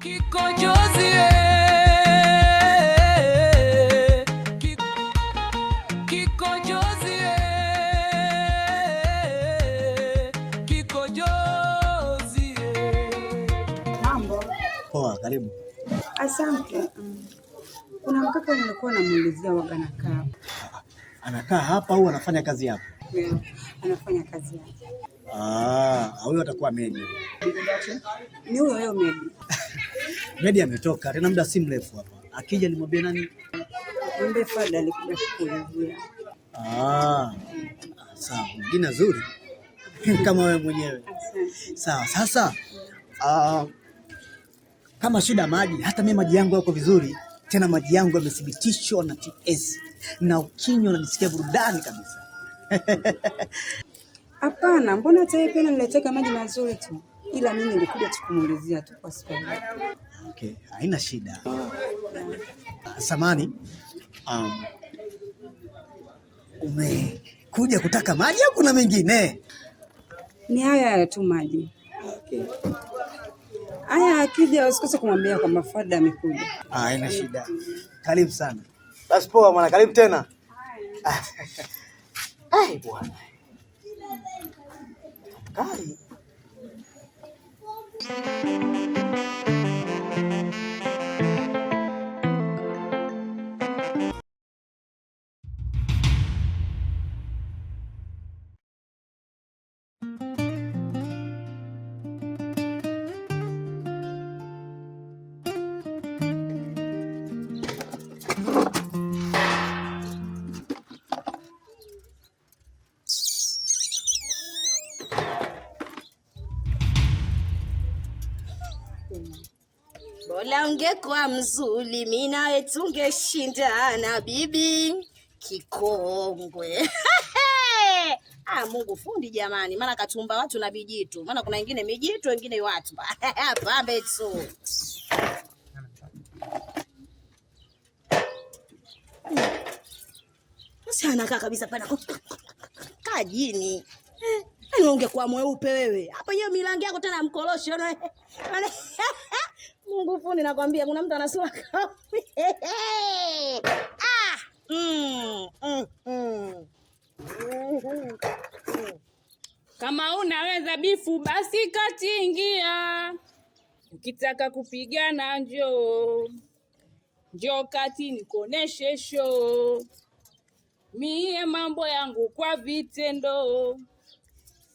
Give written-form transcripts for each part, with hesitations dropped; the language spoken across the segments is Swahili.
Kikojozi, kikojozi, kikojozi. Mambo. Poa, karibu. Asante. Kuna mkaka nilikuwa namuulizia waga anakaa. Anakaa hapa au anafanya kazi hapa? Yeah, anafanya kazi hapa. Ah, huyo atakuwa Medi. Ni huyo huyo Medi. Medi ametoka tena muda si mrefu hapa. Akija nimwambie nani? Mwambie Fada alikuja kukuulizia. Ah, sawa. Jina zuri kama wewe mwenyewe. Asante. Sawa, sasa kama shida maji, hata mimi maji yangu yako vizuri. Tena maji yangu yamethibitishwa na TS na ukinywa unajisikia burudani kabisa. Hapana, mbona hata yeye pia ananiletea maji mazuri tu, ila mimi nilikuja tu kumuulizia tu kwa sababu. Okay, haina shida. Samani, umekuja kutaka maji au kuna mengine? Ni haya haya tu maji. Okay. Haya, akija usikose kumwambia kwamba Fada amekuja. Ah, haina shida. Karibu sana. Basi poa mwana, karibu tena. Ai bwana. Kali. Bola ungekuwa mzuri, mimi nawe tungeshindana bibi kikongwe. Ah, Mungu fundi jamani, maana katumba watu na vijitu, maana kuna wengine mijitu, wengine watu pambe tu. Sasa anakaa kabisa pana kajini. Yaani ungekuwa mweupe wewe. Hapo hiyo milango yako tena mkorosho. Mungu fundi nakwambia kuna mtu ana sura kama. Ah! Mm, mm, mm. Kama unaweza bifu basi kati ingia, ukitaka kupigana njoo, njoo kati nikuoneshe show. Mie mambo yangu kwa vitendo,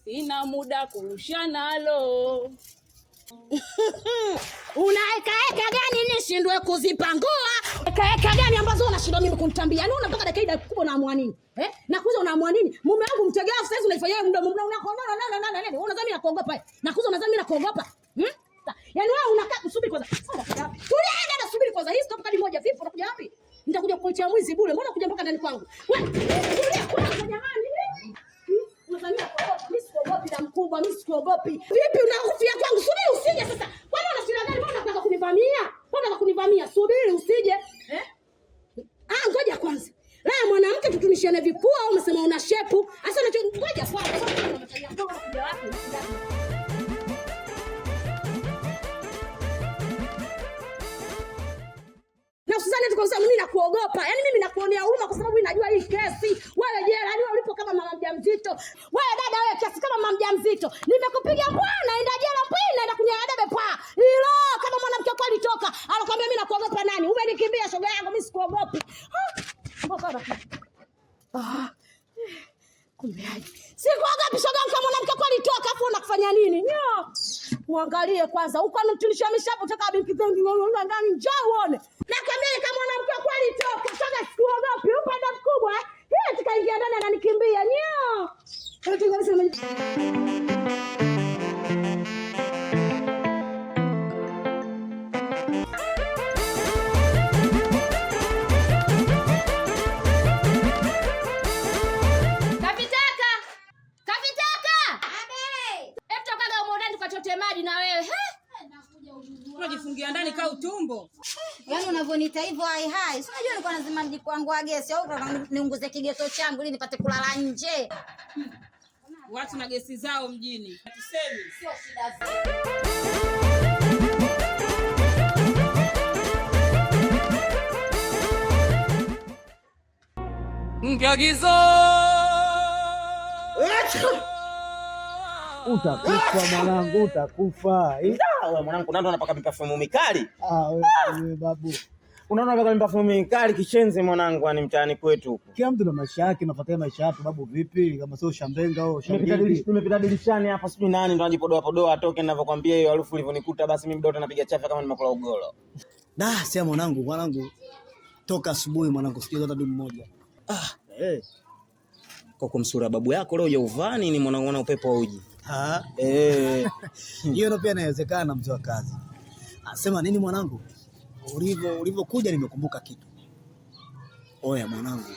sina muda kurushanalo. Unaekaeka gani nishindwe kuzipangua? Ekaeka gani ambazo unashindwa mimi kunitambia? Yaani unataka dakika hii kubwa unaamua nini? Eh? Nakuza unaamua nini? Mume wangu mtegea sasa hizi unaifanyia mdomo mdomo unako na na na na na. Unadhani mimi nakuogopa? Nakuza unadhani mimi nakuogopa? Hmm? Yaani wewe unakaa subiri kwanza. Sasa unakuja wapi? Tulia dada, subiri kwanza. Hii stop kadi moja vipi unakuja wapi? Nitakuja kukuitia mwizi bure. Mbona unakuja mpaka ndani kwangu? Wewe tulia kwanza jamani. Unadhani nakuogopa? Mimi sikuogopi na mkubwa, mimi sikuogopi. Vipi unahofia kwangu? Subiri usije sasa. Kwani una shida gani? Mbona unataka kunivamia? Mbona unataka kunivamia? Subiri usije. Eh? Ah, ngoja kwanza. La mwanamke tutunishiane vipua au umesema una shepu? Sasa unacho ngoja kwanza. Unakuja wapi? Na usizani eti kwa sababu mimi nakuogopa. Yaani mimi nakuonea huruma kwa sababu najua hii kesi. Wewe jela, yaani wewe ulipo kama mama mjamzito. Wewe dada wewe kiasi kama mama mjamzito. Nimekupiga bwana, enda jela mbwi, naenda kunyanya debe pa. Hilo kama mwanamke kweli toka. Anakuambia mimi nakuogopa nani? Umenikimbia shoga yangu, mimi sikuogopi. Mbona? Ah. Kumbe aje. Sikuogopi shoga yangu kama mwanamke kweli toka, afu unakufanya nini? Nyo. Muangalie kwanza. Huko anamtunisha mishapo toka binti zangu ndani njoo uone. Nakwambia kama mwanamke kweli toka, shoga sikuogopi. Upande mkubwa eh. Yeye tukaingia ndani ananikimbia. Nyo. Kavitaka! Kavitaka! Hebu tokaga humo ndani tukachote maji na wewe. Unajifungia ndani kaa utumbo. Yaani unavyoniita hivyo hai hai. Si unajua nilikuwa nazima mjiko wangu wa gesi au unataka niunguze kigeto changu ili nipate kulala nje. Watu na gesi zao mjini. Tusemi. Sio shida zetu. Ngiagizo. Utakufa mwanangu, utakufa. Wewe mwanangu, nando anapaka mipafumu mikali. Ah, wewe babu. Unaona anapaka mipafumu mikali kishenzi mwanangu, ani mtaani kwetu huku. Kila mtu na maisha yake, nafuatilia maisha yake babu. Vipi kama sio shambenga au shambenga? Nimepita dirishani hapa, sijui nani ndo anajipodoa podoa atoke, ninavyokuambia hiyo harufu ilivyonikuta, basi mimi mdoto napiga chafya kama nimekula ugoro. Da, sema mwanangu, mwanangu toka asubuhi mwanangu sijui hata dumu moja. Ah, eh. Kwa kumsura babu yako leo hujauvaa nini mwanangu, una upepo wa uji. Ah. Eh. Hiyo ndio pia inawezekana mzee wa kazi. Asema nini mwanangu? Ulivyokuja nimekumbuka kitu. Oya mwanangu.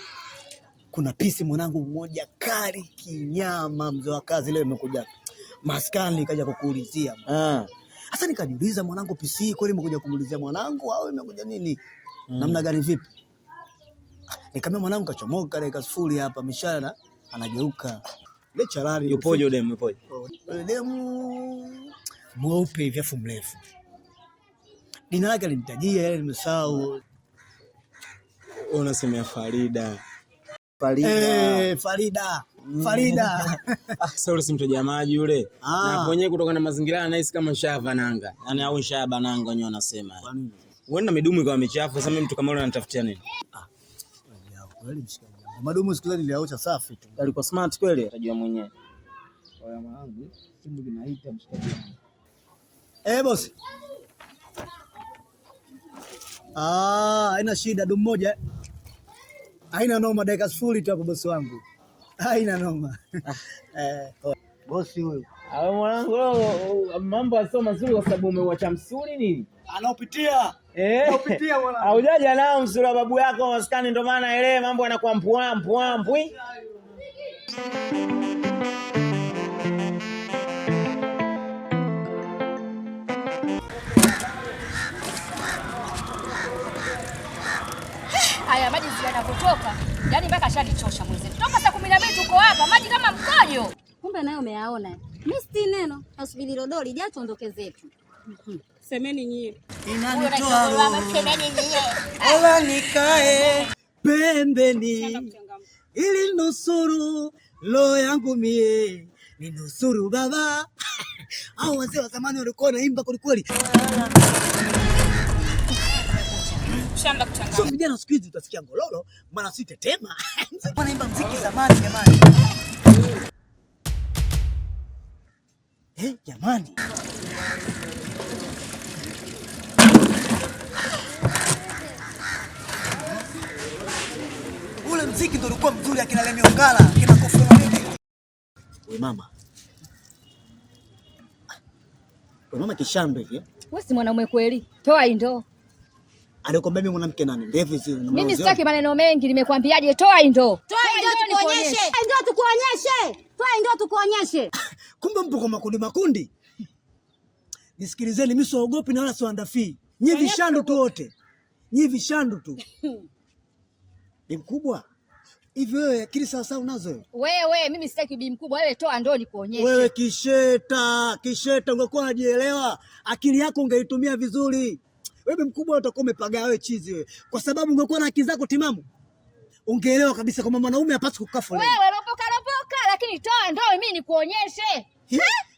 Kuna pisi mwanangu mmoja kali kinyama mzee wa kazi leo imekuja. Maskani nikaja kukuulizia. Ah. Sasa nikajiuliza mwanangu, pisi kweli imekuja kumuulizia mwanangu au imekuja nini? Namna gani vipi? Nikamwambia mwanangu kachomoka dakika sifuri hapa mishahara anageuka. Ile charari Yupoje demu yupoje? Demu mweupe hivi afu mrefu. Jina lake alinitajia yale nimesahau. Unasemea Farida. Farida. Farida. Farida. Ah, sasa yule si mteja maji yule. Ah. Na kwenyewe kutoka na mazingira anahisi kama shava nanga. Yaani au shaba nanga wenyewe wanasema. Kwa nini? Huenda midumu ikawa michafu, sasa mimi mtu kama yule ananitafutia nini? Kweli mshikaji wangu. Madumu siku zote niliaocha safi tu. Alikuwa smart kweli, atajua mwenyewe. Oya mwanangu, simu kinaita mshikaji wangu. Eh, bosi. Ah, haina shida dumu moja. Haina noma, dakika sifuri tu hapo bosi wangu. Haina noma. Bosi huyu. Ah, mwanangu leo mambo sio mazuri kwa sababu umeuacha msuli nini? Anaopitia. Anaopitia mwanangu. Haujaja nao msuli wa babu yako maskani, ndio maana ile mambo yanakuwa mpwa mpwa mpwi. Haya maji yanapotoka, yaani mpaka shanichosha mwenzetu. Toka saa 12 tuko hapa, maji kama mkojo. Kumbe nayo umeyaona. Mimi si neno, nasubiri rodoli ija tuondoke zetu. Semeni nyie. Inanitoa roho. Semeni nyie. Ola nikae pembeni ili nusuru roho yangu mie, ninusuru baba. Hao wazee wa zamani walikuwa wanaimba kweli. Shamba kuchanganya. Sio vijana siku hizi utasikia ngololo, mara si tetema. Wanaimba mziki zamani jamani. Jamani. Ule mziki ndio ulikuwa mzuri, akina Lemmy Ongala, akina Koffi Olomide. We mama. We mama kishambe hivi. Wewe si mwanaume kweli. Toa hii ndoo. Alikwambia mimi mwanamke nani? Ndevu hizi. Mimi sitaki maneno mengi, nimekwambiaje? Toa hii ndoo. Toa ndio tukuonyeshe. Ndio tukuonyeshe. Toa ndio tukuonyeshe. Kumbe mpo kwa makundi makundi. Nisikilizeni, mimi siogopi na wala siwandafii. Nyi vishandu tu wote. Nyi vishandu tu. Bi mkubwa. Hivi wewe akili sawa sawa unazo wewe? Wewe mimi sitaki bi mkubwa, wewe toa ndoo nikuonyeshe. Wewe kisheta, kisheta ungekuwa unajielewa, akili yako ungeitumia vizuri. Wewe bi mkubwa utakuwa umepagaa wewe chizi wewe. Kwa sababu ungekuwa na akili zako timamu, ungeelewa kabisa kwamba mwanaume hapaswi kukaa foleni. Wewe ropoka ropoka, lakini toa ndoo mimi nikuonyeshe.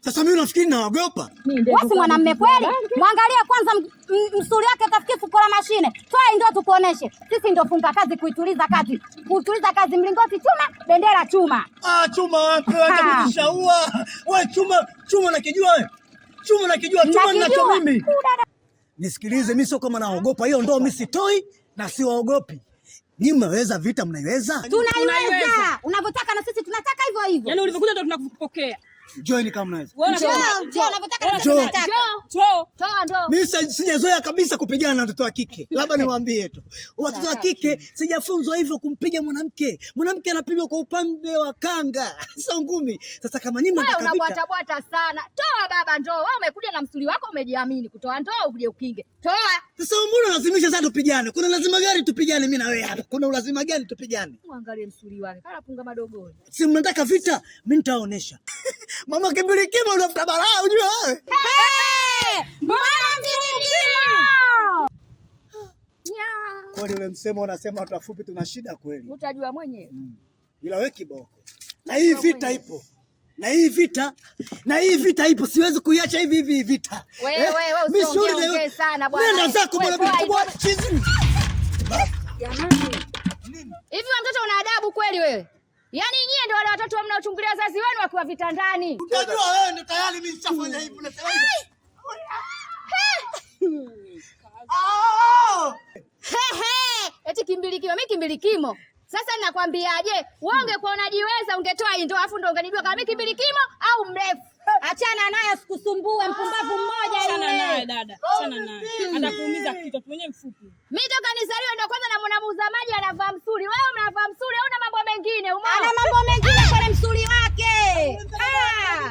Sasa mimi nafikiri naogopa. Wewe si mwanamume kweli? Mwangalie kwanza msuli wake utafikiri fuko la mashine. Toa ndio tukuoneshe. Sisi ndio funga kazi kuituliza kazi. Kuituliza kazi mlingoti chuma, bendera chuma. Ah, chuma wapi? Acha kujishaua. Wewe chuma, chuma nakijua wewe. Chuma nakijua, chuma ninacho mimi. Nisikilize, mimi sio kama naogopa. Hiyo ndoo mimi sitoi na siwaogopi. Nyinyi mnaweza vita, mnaiweza? Tunaiweza. Unavyotaka na sisi tunataka hivyo hivyo. Yaani ulivyokuja ndio tunakupokea. Join kama mnaweza. Njoo unavyotaka na sisi tunataka. Njoo. Toa ndoo. Mimi sijazoea kabisa kupigana na watoto wa kike. Labda niwaambie tu. Watoto wa kike sijafunzwa hivyo kumpiga mwanamke. Mwanamke anapigwa kwa upande wa kanga, sio ngumi. Sasa kama nyinyi Wewe mnataka vita, unabwata bwata sana. Toa baba ndoo. Wewe umekuja na msuli wako umejiamini kutoa ndoo ukuje ukinge. Toa. Sasa mbona lazimisha sana tupigane? Kuna lazima gani tupigane mimi na wewe hapa? Kuna ulazima gani tupigane? Muangalie msuli wake. Kala punga madogoni. Si mnataka vita? Mimi nitaonesha. Mama kimbilikima unafuta balaa unajua wewe. Mbona mzima? Kweli ule msemo unasema watu wafupi tuna shida kweli. Utajua mwenyewe. Ila wewe kiboko. Na hii vita ipo. Na hii vita, na hii vita ipo, siwezi kuiacha hivi hivi vita. Wewe wewe usiongee sana bwana. Nenda zako bwana, Wewe, mkubwa chizi. Jamani. Hivi wewe mtoto una adabu kweli wewe? Yaani nyie ndio wale watoto mnaochungulia wazazi wenu wakiwa vitandani. Unajua wewe ndio tayari mimi nishafanya hivi unasema hivi. Hehe, eti kimbilikimo, mimi kimbilikimo. Sasa ninakwambiaje? Wewe ungekuwa unajiweza ungetoa hii ndoo afu ndio ungenijua kama mimi kimbilikimo au mrefu. Achana naye asikusumbue, mpumbavu mmoja Achana naye yule. dada. Achana naye. Atakuumiza kichwa tu mwenyewe mfupi. Mimi toka nizaliwe ndio kwanza namuona muuza maji anavaa msuli. Wewe unavaa msuli au una mambo mengine? Umeona? Ana mambo mengine kwenye msuli wake. Ah.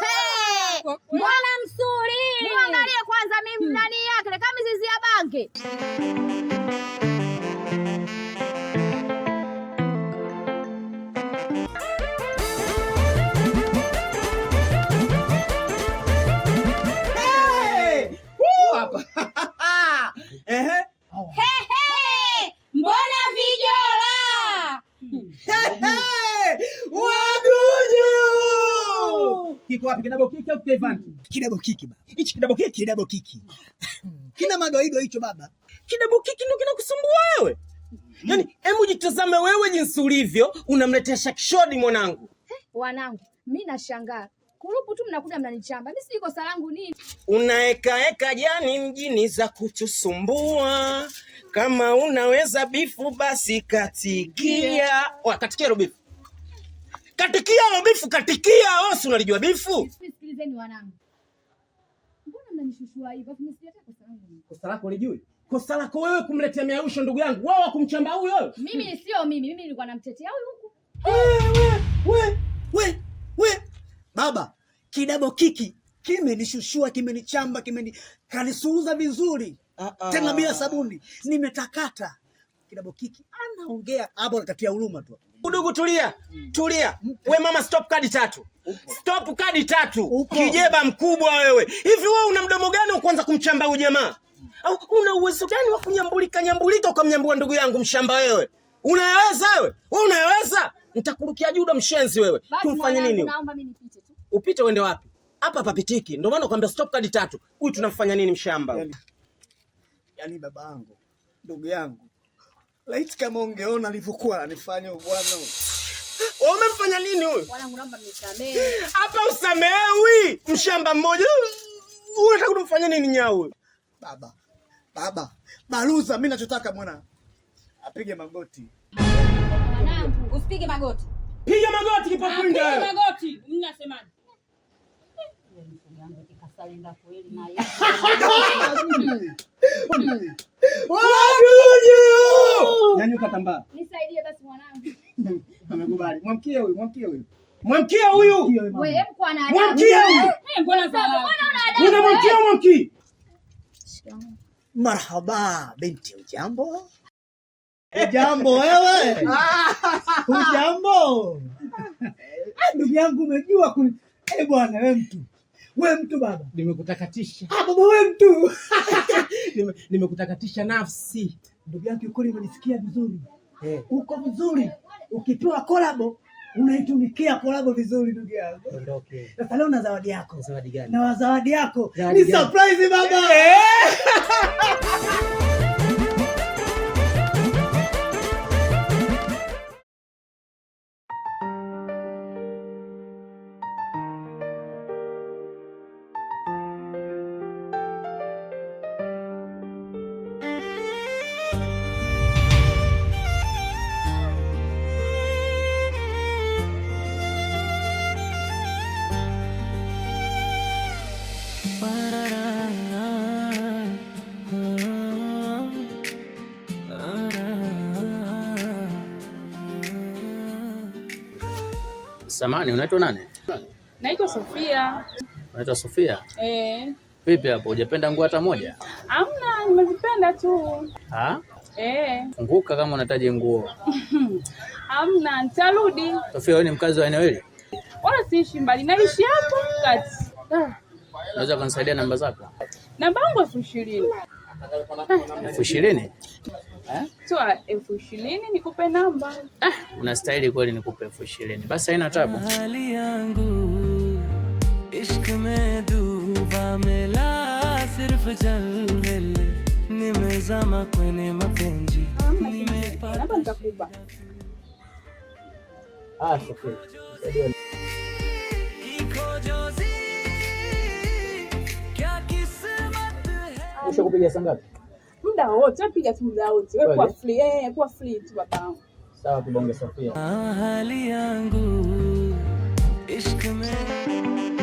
Hey! Mbona msuli? Muangalie kwanza mimi nani yake kama mizizi ya bange. Ehe. Hehe! Mbona vijola? Wadudu! Kiko wapi kidabo kiki au kidabo? Kidabo kiki baba. Hichi kidabo kiki? Kidabo kiki. Kina madoido hicho baba. Kidabo kiki ndio kinakusumbua wewe? Yaani, hebu jitazame wewe jinsi ulivyo, unamletea shakshodi mwanangu. Wanangu, mimi nashangaa. Kurupu tu mnakuja mnanichamba. Mimi sijui kosa langu nini. Unaekaeka jani mjini za kutusumbua. Kama unaweza bifu basi katikia. Wa, katikia lo bifu. Katikia lo bifu, katikia. Wewe si unalijua bifu? Sikilizeni wanangu. Mbona mnanishushua hivyo? Afu mimi sijataka kosa langu nini? Kosa lako ulijui? Kosa lako wewe kumletea miausho ndugu yangu. Wewe wa kumchamba huyo wewe. Mimi sio mimi, mimi nilikuwa namtetea huyu huku. We, we. Baba, kidabo kiki kimenishushua, kimenichamba, kimeni kanisuuza vizuri. Tena bila sabuni. Nimetakata. Kidabo kiki anaongea hapo anakatia huruma tu. Udugu tulia. Tulia. We mama stop kadi tatu. Stop kadi tatu. Upo. Kijeba mkubwa wewe. Hivi wewe una mdomo gani wa kuanza kumchamba huyu jamaa? Au una uwezo gani wa kunyambulika nyambulika ukamnyambua ndugu yangu mshamba wewe? Unayaweza wewe? Wewe unayaweza? Nitakurukia judo mshenzi wewe. Basi Tumfanye mwanangu, nini? naomba mimi nipite tu. Upite uende wapi? Hapa papitiki. Ndio maana nakwambia stop kadi tatu. Huyu tunamfanya nini mshamba? Yaani baba yangu, ndugu yangu. Laiti kama ungeona alivyokuwa ananifanya huyu bwana. Wewe umemfanya nini huyu? Wanangu, naomba mnisamehe. Hapa usamehewi. Mshamba mmoja. Unataka kumfanya nini nyau huyu? Baba, baba, Baruza mimi nachotaka mwana apige magoti. Wanangu, Usipige magoti. Piga magoti kipakwinda Piga wewe. magoti. Mnasemaje? Wadudu! Nyanyuka tambaa. nisaidie basi mwanangu. Amekubali. Mwamkie huyu, mwamkie huyu. Mwamkie huyu. Wewe hebu kuwa na adabu. Mwamkie huyu. Eh, mbona dharau? Mbona una adabu? Unamwamkia mwamkie. Marhaba binti, ujambo? Ujambo wewe? Ujambo? Ndugu yangu umejua kuni. Eh bwana wewe mtu. Wewe mtu baba. Nimekutakatisha. Ah baba wewe mtu. Nimekutakatisha nafsi. Ndugu yangu ukweli umenisikia vizuri. Uko vizuri. Ukipewa kolabo unaitumikia kolabo vizuri ndugu yangu. Ondoke. Sasa leo na zawadi yako. Zawadi gani? Na zawadi yako Zawadi ni gani? surprise baba. Samani, unaitwa nani? Naitwa Sofia. Unaitwa Sofia? Eh, Vipi hapo, hujapenda nguo hata moja? hamna, nimezipenda tu. Ha? Eh, Funguka kama unahitaji nguo. hamna, nitarudi. Sofia, wewe ni mkazi wa eneo hili? Wala siishi mbali, naishi hapo kati. Unaweza kunisaidia namba zako? Namba yangu 20,000. 20,000? Eh? Toa 20,000 nikupe namba. Unastahili kweli nikupe 20,000. Basi haina tabu. Hali yangu ishq mein duba mela sirf jalvil nimezama kwenye mapenzi. Hamna kitu. Namba nitakupa. Ah, Sofia. Nisaidie. Kikojozi kya kismat hai. Mwisho kupiga saa ngapi? Muda wote, wewe piga tu muda wote. Wewe kuwa Kweli? free, kuwa free tu babangu. Sawa kibonge Sofia. Hali yangu ishq mein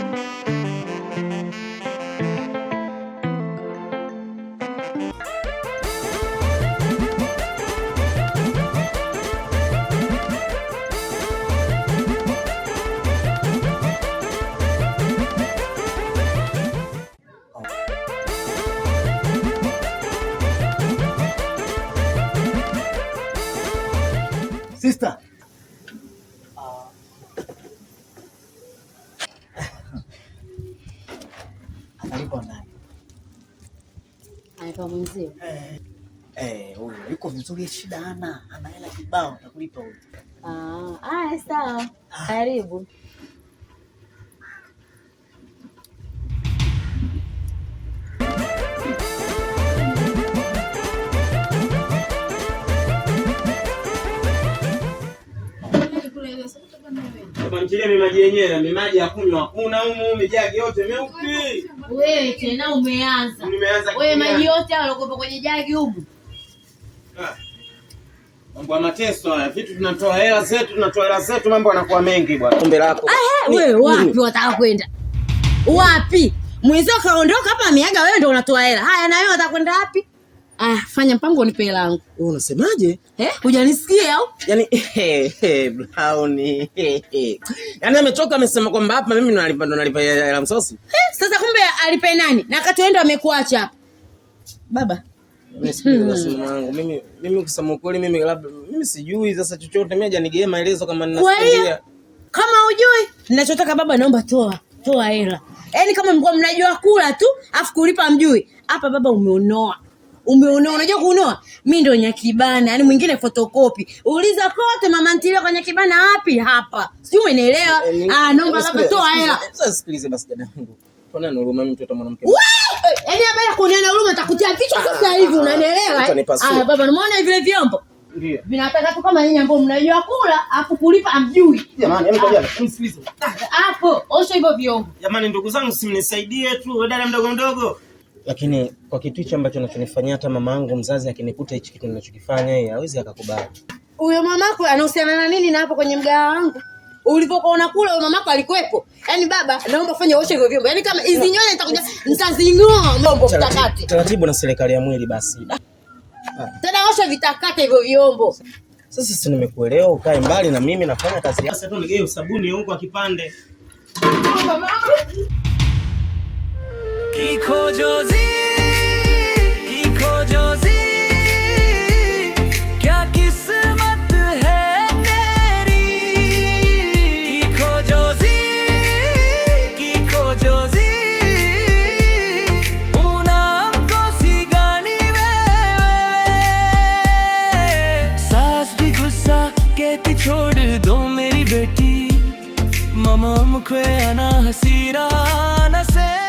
Sister. Analipa nani? Anaitwa mwenzio. Huyu yuko vizuri, shida hana, ana hela kibao, atakulipa huyu. Ah, sawa. Karibu. Mchilie mimaji yenyewe, mimaji ya kunywa hakuna humu, mijagi yote meupe. Wewe tena umeanza. Nimeanza Wewe kitu maji gani? yote hayo yaliokuwa kwenye jagi humu. Mambo ya mateso haya, vitu tunatoa hela zetu, tunatoa hela zetu, mambo yanakuwa mengi bwana. Kombe lako. Wewe wapi wataka kwenda? Wapi? Mwenzio kaondoka hapa ameaga, wewe ndio unatoa hela. Haya, na wewe unataka kwenda wapi? Ah, fanya mpango unipe hela yangu. Wewe unasemaje? Hujanisikia au? Yaani Brown. Yaani ametoka amesema kwamba hapa mimi nalipa ndo nalipa hela msosi. Sasa kumbe alipe nani? Na wakati wewe ndio amekuacha hapa. Baba. Mimi sijui basi mwanangu. Mimi kusema ukweli mimi labda mimi sijui sasa chochote. Mimi hajanigea maelezo kama Kwa hiyo ninasikia. kama hujui, ninachotaka baba, naomba toa hela. Yaani kama mlikuwa mnajua kula tu, afu kulipa mjui. Hapa baba umeonoa. Umeonoa, unajua kuonoa? Mimi ndio Nyakibana, yaani mwingine photocopy. Uliza kote mama ntilia kwa Nyakibana wapi hapa. Sijui umenielewa? Ah, naomba baba toa hela. Sasa sikilize basi dada yangu. Mbona na huruma mimi mtoto mwanamke? Wewe! Yaani hapa ya kuniona huruma nitakutia kichwa sasa hivi, unanielewa? Utanipasua. Ah, baba, unaona vile vyombo? Ndio. Vinataka tu kama nyinyi ambao mnajua kula, afu kulipa hamjui. Jamani, hebu ngoja. Msikilize. Hapo, osha hivyo vyombo. Jamani ndugu zangu simnisaidie tu, wewe dada mdogo mdogo. Lakini kwa kitu hicho ambacho nachonifanyia hata mama yangu mzazi akinikuta hichi kitu ninachokifanya yeye hawezi akakubali. Huyo mamako anahusiana na nini na hapo kwenye mgahawa wangu? Ulipokuwa unakula huyo mamako alikuwepo. Yaani baba, naomba ufanye osha hivyo vyombo. Yaani kama hizi nywele nitakuja nitazing'oa vyombo vitakate. Taratibu na serikali ya mwili basi. Tena osha vitakate hivyo vyombo. Sasa si nimekuelewa, ukae mbali na mimi nafanya kazi. Sasa tu nigee sabuni huko akipande. Kikojozi, kikojozi, kya kismat hai teri. Kikojozi, kikojozi, una mkosi gani wewe? Saas bhi gussa kehti chhod do meri beti, mama mkwe ana hasira na se.